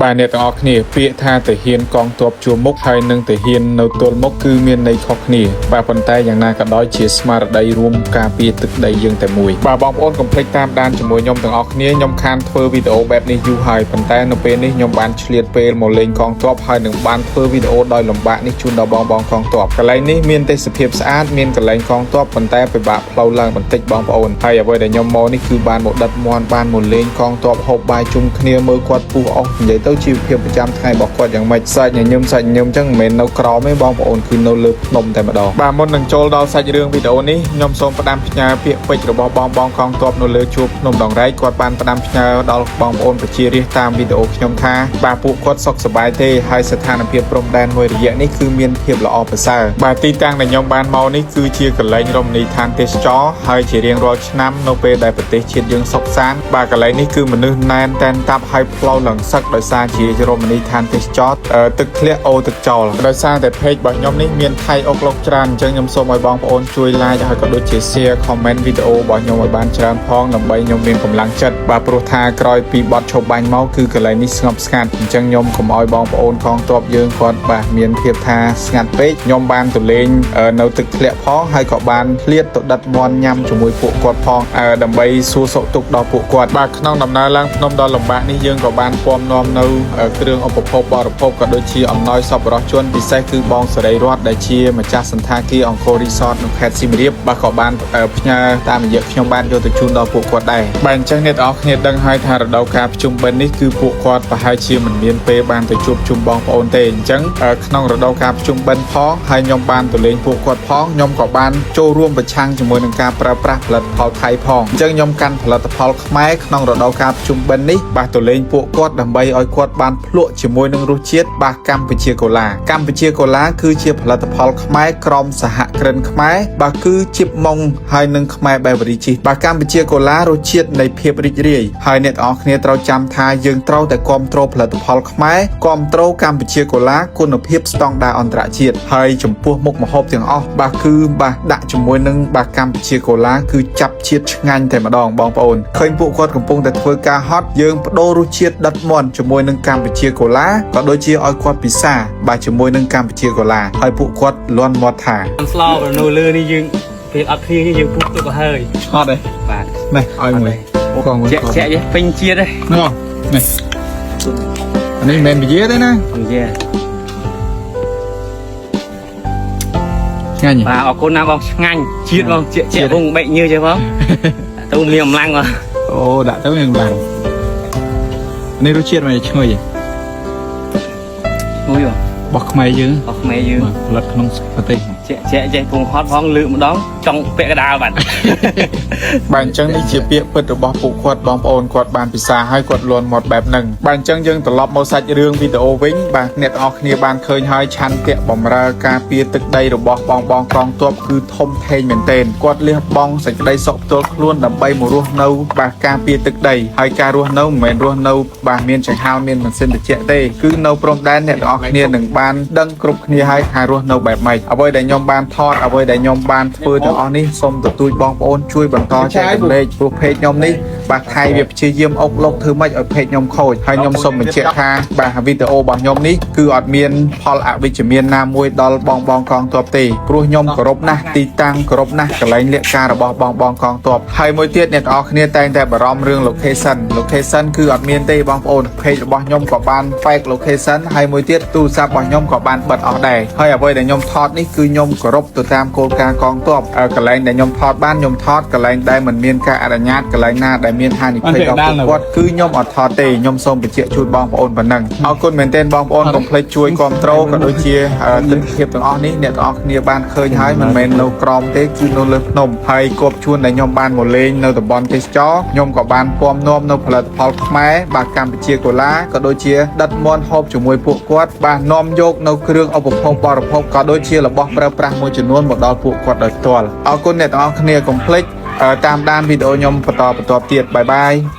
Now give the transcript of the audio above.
បាទអ្នកទាំងអស់គ្នាពាក្យថាទាហានកងទ័ពជួរមុខហើយនិងទាហាននៅទល់មុខគឺមានន័យខុសគ្នាបាទប៉ុន្តែយ៉ាងណាក៏ដោយជាស្មារតីរួមការពារទឹកដីយើងតែមួយបាទបងប្អូនកុំភ្លេចតាមដានជាមួយខ្ញុំទាំងអស់គ្នាខ្ញុំខានធ្វើវីដេអូបែបនេះយូរហើយប៉ុន្តែនៅពេលនេះខ្ញុំបានឆ្លៀតពេលមកលេងកងទ័ពហើយនឹងបានធ្វើវីដេអូដោយលំបាកនេះជូនដល់បងបងកងទ័ពកន្លែងនេះមានទេសភាពស្អាតមានកន្លែងកងទ័ពប៉ុន្តែពិបាកផ្លូវឡើងបន្តិចបងប្អូនហើយអ្វីដែលខ្ញុំមកនេះគឺបានមកដិតមន់បានមកលេងកងទ័ពហូបបាយជុំគ្នាមើលគាត់ពុះអស់និយាយទៅជីវភាពប្រចាំថ្ងៃរបស់គាត់យ៉ាងម៉េចសាច់ញញឹមសាច់ញញឹមចឹងមិនមែននៅក្រោមទេបងប្អូនគឺនៅលើភ្នំតែម្ដងបាទមុននឹងចូលដល់សាច់រឿងវីដេអូនេះខ្ញុំសូមផ្ដាំផ្ញើពាក្យពេចន៍របស់បងបងកងទ័ពនៅលើជួរភ្នំដងរែកគាត់បានផ្ដាំផ្ញើដល់បងប្អូនប្រជារាស្ត្រតាមវីដេអូខ្ញុំថាបាទពួកគាត់សុខសប្បាយទេហើយស្ថានភាពព្រំដែនមួយរយៈនេះគឺមានភាពល្អប្រសើរបាទទីតាំងដែលខ្ញុំបានមកនេះគឺជាកន្លែងរមណីយដ្ឋានទេសចរហើយជារៀងរាល់ឆ្នាំនៅពេលដែលប្រទេសជាតិយើងសុខសាន្តបាទកន្លែងនេះគឺមនុស្សណែនតែនតាប់ហើយផ្លូវឡើងសឹកដោយសារជារមណីយដ្ឋានទេសចរទឹកធ្លាក់អូទឹកចោលដោយសារតែ page របស់ខ្ញុំនេះមានថៃអុកលុកច្រើនអញ្ចឹងខ្ញុំសូមឲ្យបងប្អូនជួយ like ហើយក៏ដូចជា share comment វីដេអូរបស់ខ្ញុំឲ្យបានច្រើនផងដើម្បីខ្ញុំមានកម្លាំងចិត្តបាទព្រោះថាក្រោយពីបទឈប់បាញ់មកគឺកន្លែងនេះស្ងប់ស្ងាត់អញ្ចឹងខ្ញុំកុំឲ្យបងប្អូនកងទ័ពយើងគាត់បាទមានភាពថាស្ងាត់ពេកខ្ញុំបានទៅលេងនៅទឹកធ្លាក់ផងហើយក៏បានឆ្លៀតទៅដិតមន់ញ៉ាំជាមួយពួកគាត់ផងដើម្បីសួរសុខទុក្ខដល់ពួកគាត់បាទក្នុងដំណើរឡើងភ្នំដ៏លំបាកនេះយើងក៏បានពំនាំនៅគ្រឿងឧបភោគបរិភោគក៏ដូចជាអំណោយសប្បុរសជនពិសេសគឺបងសេរីរតដែលជាម្ចាស់សន្តាគារអង្គររីសតនៅខេត្តសៀមរាបបាទក៏បានផ្ញើតាមរយៈខ្ញុំបានយកទៅជូនដល់ពួកគាត់ដែរបាទអញ្ចឹងអ្នកទាំងអស់គ្នាដឹងហើយថារដូវកាលភ្ជុំបិណ្ឌនេះគឺពួកគាត់ប្រហែលជាមិនមានពេលបានទៅជួបជុំបងប្អូនទេអញ្ចឹងក្នុងរដូវកាលភ្ជុំបិណ្ឌផងហើយខ្ញុំបានទៅលេងពួកគាត់ផងខ្ញុំក៏បានចូលរួមប្រឆាំងជាមួយនឹងការប្រើប្រាស់ផលិតផលថៃផងអញ្ចឹងខ្ញុំកាន់ផលិតផលខ្មែរក្នុងរដូវកាលភ្ជុំបិណ្ឌនេះបាទទៅលេងពួកគាត់ដើម្បីឲ្យគាត់បានភ្លក់ជាមួយនឹងរសជាតិបាទកម្ពុជាកូឡាកម្ពុជាកូឡាគឺជាផលិតផលខ្មែរក្រមសហគ្រិនខ្មែរបាទគឺជីបម៉ុងហើយនឹងខ្មែរបេវរីជីបាទកម្ពុជាកូឡារសជាតិនៃភាពរីករាយហើយអ្នកទាំងអស់គ្នាត្រូវចាំថាយើងត្រូវតែគ្រប់គ្រងផលិតផលខ្មែរគ្រប់គ្រងកម្ពុជាកូឡាគុណភាពស្តង់ដារអន្តរជាតិហើយចំពោះមុខម្ហូបទាំងអស់បាទគឺបាទដាក់ជាមួយនឹងបាទកម្ពុជាកូឡាគឺចាប់ជាតិឆ្ងាញ់តែម្ដងបងប្អូនឃើញពួកគាត់កំពុងតែធ្វើការហត់យើងបដូររសជាតិដិតមន់ជាមួយនឹងកម្ពុជាកូឡាក៏ដូចជាឲ្យគាត់ពិសាបាទជាមួយនឹងកម្ពុជាកូឡាហើយពួកគាត់លន់មាត់ថា ស្លោនៅលើនេះយើងពេលអត់គ្នានេះយើងពុះទុកឲ្យហើយ អត់ទេ បាទ នេះឲ្យមួយកងមួយ ជាក់ជាក់ចេះពេញជាតិទេ នោះនេះអានេះមិនមែនពជាទេណា និយាយ ឆ្ងាញ់ បាទអរគុណណាស់បងឆ្ងាញ់ជាតិបងជាក់ជាក់វងបែកញើចេះបងទៅមានកម្លាំងបង អូដាក់ទៅមានកម្លាំងនេះរសជាតិមិនឈ្ងុយ មួយបង បោះខ្មែរយើង អស់ខ្មែរយើង បាទផលិតក្នុងប្រទេស ជាក់ជាក់ចេះពងហត់ផងលើកម្ដងចង់ពាក់កដាលបាទ បាទអញ្ចឹងនេះជាពាក្យពិតរបស់ពួកគាត់បងប្អូនគាត់បានពិសាហើយគាត់លន់មាត់បែបហ្នឹងបាទអញ្ចឹងយើងត្រឡប់មកសាច់រឿងវីដេអូវិញបាទអ្នកទាំងអស់គ្នាបានឃើញហើយឆន្ទៈបំរើការពារទឹកដីរបស់បងបងកងទ័ពគឺធំធេងមែនទែនគាត់លះបង់សេចក្តីសុខផ្ទាល់ខ្លួនដើម្បីមករស់នៅបាទការពារទឹកដីហើយការរស់នៅមិនមែនរស់នៅបាទមានចង្ហាល់មានម៉ាស៊ីនត្រជាក់ទេគឺនៅព្រំដែនអ្នកទាំងអស់គ្នានឹងបានដឹងគ្រប់គ្នាហើយថារស់នៅបែបម៉េចអ្វីដែលខ្ញុំបានថតអ្វីដែលខ្ញុំបានធ្វើទាំងអស់នេះសូមទទូចបងប្អូនជួយបន្តចែករំលែកព្រោះ page ខ្ញុំនេះបាទថៃវាព្យាយាមអុកលុកធ្វើម៉េចឲ្យ page ខ្ញុំខូចហើយខ្ញុំសូមបញ្ជាក់ថាបាទវីដេអូរបស់ខ្ញុំនេះគឺអត់មានផលអវិជ្ជមានណាមួយដល់បងបងកងទ័ពទេព្រោះខ្ញុំគោរពណាស់ទីតាំងគោរពណាស់កន្លែងលាក់ការរបស់បងបងកងទ័ពហើយមួយទៀតអ្នកទាំងអស់គ្នាតែងតែបារម្ភរឿង location location គឺអត់មានទេបងប្អូន page របស់ខ្ញុំក៏បាន fake location ហើយមួយទៀតទូរស័ព្ទរបស់ខ្ញុំក៏បានបិទអស់ដែរហើយអ្វីដែលខ្ញុំថតនេះគឺខ្ញុំគោរពទៅតាមគោលការណ៍កងទ័ពកន្លែងដែលខ្ញុំថតបានខ្ញុំថតកន្លែងដែលមិនមានការអនុញ្ញាតកន្លែងណាដែលមានហានិភ័យដល់ពួកគាត់គឺខ្ញុំអត់ថតទេខ្ញុំសូមបញ្ជាក់ជូនបងប្អូនប៉ុណ្ណឹងអរគុណមែនទែនបងប្អូនកុំភ្លេចជួយគ្រប់គ្រងក៏ដូចជាទិដ្ឋភាពទាំងអស់នេះអ្នកទាំងអស់គ្នាបានឃើញហើយមិនមែននៅក្រោមទេគឺនៅលើភ្នំហើយគប់ជួនដែលខ្ញុំបានមកលេងនៅតំបន់ទេសចរខ្ញុំក៏បានពំនាំនៅផលិតផលខ្មែរបាទកម្ពុជាកូឡាក៏ដូចជាដិតមន់ហូបជាមួយពួកគាត់បាទនាំយកនៅគ្រឿងឧបភោគបរិភោគក៏ដូចជារបស់ប្រើប្រាស់មួយចំនួនមកដល់ពួកគាត់ដោយផ្ទាល់អរគុណអ្នកទាំងអស់គ្នាកុំភ្លេចតាមដានវីដេអូខ្ញុំបន្តបន្ទាប់ទៀតបាយបាយ។